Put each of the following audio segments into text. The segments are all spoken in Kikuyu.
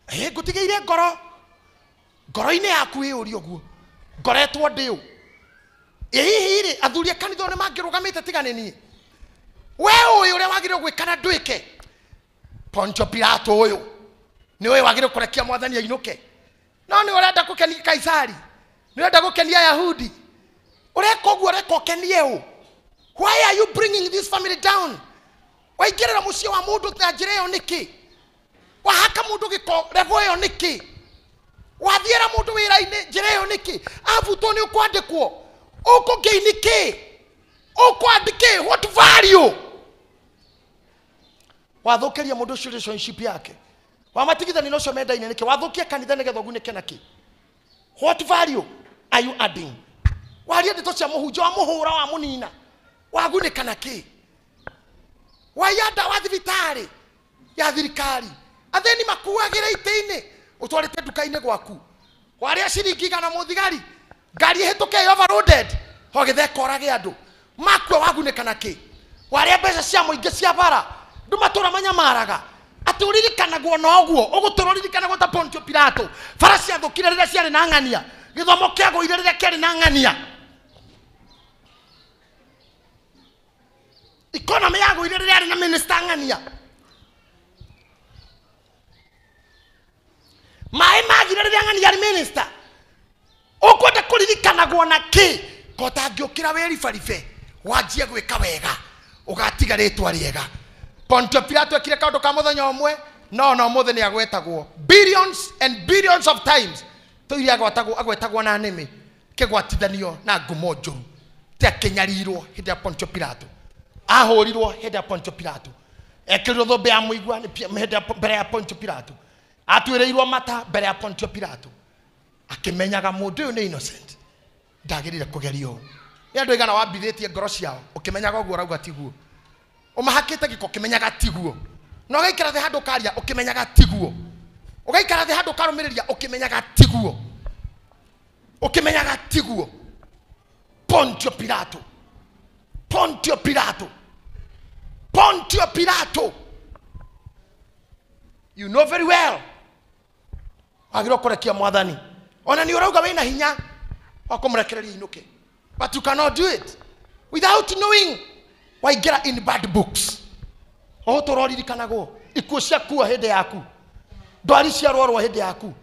Ngũtigĩire ngoro ngoro-inĩ yaku ĩũrie ũguo ngoretwo ndĩ ũ. Ĩ hihi rĩ athuri a kanitha nĩ mangĩrũgamĩte tiga nĩ niĩ? We ũĩ ũrĩa wagĩrĩirwo gwĩka na ndwĩke. Pontio Pilato ũyũ nĩ ũĩ wagĩrĩirwo kũrekia mwathani ainũke, no nĩ ũrenda gũkenia Kaisari, nĩ ũrenda gũkenia Ayahudi. Ũreka ũguo ũreka ũkenie ũ? Why are you bringing this family down? Waingĩrĩra mũciĩ wa mũndũ na njĩra ĩyo nĩkĩ? Wahaka mũndũ gĩko level ĩyo nĩkĩ? Wathiĩra mũndũ wĩra-inĩ njĩra ĩyo nĩkĩ? Abutwo nĩ ũkwandĩkwo, ũkũgain kĩ? Ũkwandĩkĩ what value? Wathũkĩria mũndũ ũcio relationship yake, wamatigithania na ũcio mendaine nĩkĩ? Wathũkia kanitha nĩgetha ũgunĩke nakĩ? What value are you adding? Waria ndeto cia mũhunjia, wamũhũra, wamũnina, wagunĩka nakĩ? Waiya ndawa thibitarĩ ya thirikari, athĩni makuagĩra itĩ-inĩ, ũtwarĩte nduka-inĩ gwaku, warĩa ciringi igana mũthigari, ngari ĩhĩtũke ĩ overloaded, ũgĩtheka ũrage andũ makua, wagunĩka nakĩ? Warĩa mbeca cia mũingĩ cia bara, andũ matũra manyamaraga, atĩ ũririkanagwo na ũguo ũgũtũra ũririkanagwo ta Pontio Pilato. Bara ciathũkire rĩrĩa ciarĩ na ng'ania, gĩthomo kĩagũire rĩrĩa kĩarĩ na ng'ania, economy yagũire rĩrĩa yarĩ na minister ng'ania, maĩ magire rĩrĩa ng'ania arĩ minister. Ũkwenda kũririkanagwo na kĩ? Ko ũtangĩũkĩra wĩribaribe wanjie gwĩka wega, ũgatiga rĩtwa rĩega. Pontio Pilato ekire kaũndũ ka mũthenya ũmwe, no na ũmũthĩ nĩ agwetagwo billions and billions of times. Tũire agwetagwo na nĩmĩ kĩgwatithanio na ngumo njũru. Ti akĩnyarirwo hĩndĩ ya Pontio Pilato, ahũrirwo hĩndĩ ya Pontio Pilato, ekĩrirwo thũmbĩ ya mũigua hĩndĩ ya mbere ya Pontio Pilato, atuĩrĩirwo mata mbere ya Pontio Pilato, akĩmenyaga mũndũ ũyũ nĩ innocent, ndagĩrĩire kũgerio ũũ. Nĩ andũ aigana wambithĩtie ngoro ciao ũkĩmenyaga ũguo ũrauga tiguo, ũmahakĩte gĩko ũkĩmenyaga tiguo, na ũgaikara thĩ handũ ũkaria ũkĩmenyaga tiguo, ũgaikara thĩ handũ ũkarũmĩrĩria ũkĩmenyaga tiguo, ũkĩmenyaga tiguo. Pontio Pilato, Pontio Pilato, Pontio Pilato, you know very well wagĩrĩirwo kũrekia mwathani, ona nĩ ũrauga wĩna hinya wa kũmũrekereria inũke, but you cannot do it without knowing waingĩra in bad books. Ũgũtũra ũririkanagwo ikuũ ciakua hĩndĩ yaku, ndwari ciarwarwo hĩndĩ yaku,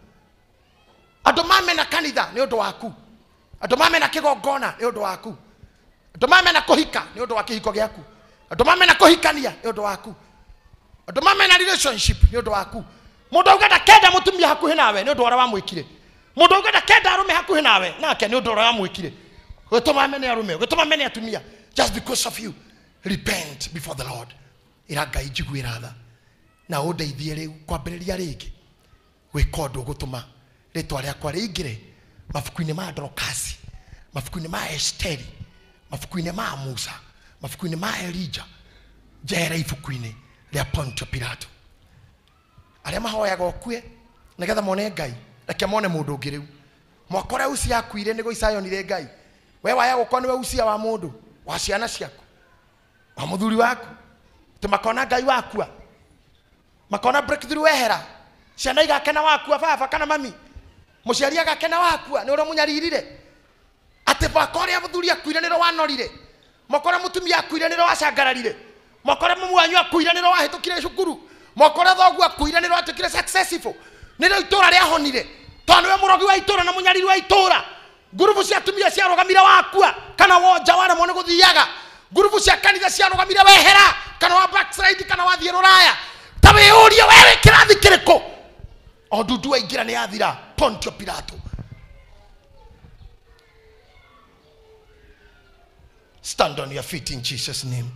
andũ mamena kanitha nĩ ũndũ waku, andũ mamena kĩgongona nĩ ũndũ waku, andũ mamena kũhika nĩ ũndũ wa kĩhiko gĩaku, andũ mamena kũhikania nĩ ũndũ waku, andũ mamena relationship nĩ ũndũ waku. Mũndũ auga ndakenda mũtumia hakuhĩ nawe nĩ ũndũ wa ũrĩa wamwĩkire, mũndũ auga ndakenda arũme hakuhĩ nawe nake nĩ ũndũ wa ũrĩa wamwĩkire, ũgĩtũma amene arũme, ũgĩtũma amene atumia, just because of you. Repent before the Lord. Ĩra Ngai njiguĩra tha na ũndeithie rĩu kwambĩrĩria rĩngĩ gwĩka ũndũ ũgũtũma rĩtwa rĩakwa rĩingĩre mabuku-inĩ ma Dorokasi, mabuku-inĩ ma Esteri, mabuku-inĩ ma Musa, mabuku-inĩ ma Elija, njehere ibuku-inĩ rĩa Pontio Pilato. Arĩa mahoyaga ũkue nĩgetha mone Ngai, reke mone mũndũ ũngĩ rĩu. Mwaka ũrĩa Usia akuire nĩguo Isaya onire Ngai. We waya gũkorwo nĩwe Usia wa mũndũ, wa ciana ciaku, wa mũthuri waku, atĩ makona Ngai wakua, makona breakthrough wehera, ciana igakena wakua baba kana mami, mũciari agakena wakua nĩ ũrĩa mũnyaririre, atĩ mwaka ũrĩa mũthuri akuire nĩrĩo wanorire, mwaka ũrĩa mũtumia akuire nĩrĩo wacangararire, mwaka ũrĩa mũmũ wanyu akuire nĩrĩo wahĩtũkire cukuru, mwaka ũrĩa thoguo akuire nĩrĩo watuĩkire successful, nĩrĩo itũra rĩahonire, tondũ nĩwe mũrogi wa itũra na mũnyariri wa itũra. Ngurubu cia atumia ciarũgamire wakua kana wonja waremwo nĩ gũthiaga, ngurubu cia kanitha ciarũgamire wehera kana wa backslide kana wathiĩ rũraya. Ta wĩyũrie we wĩ kĩrathi kĩrĩkũ? O ndundu waingĩra nĩ yathira. Pontio Pilato. Stand on your feet in Jesus' name.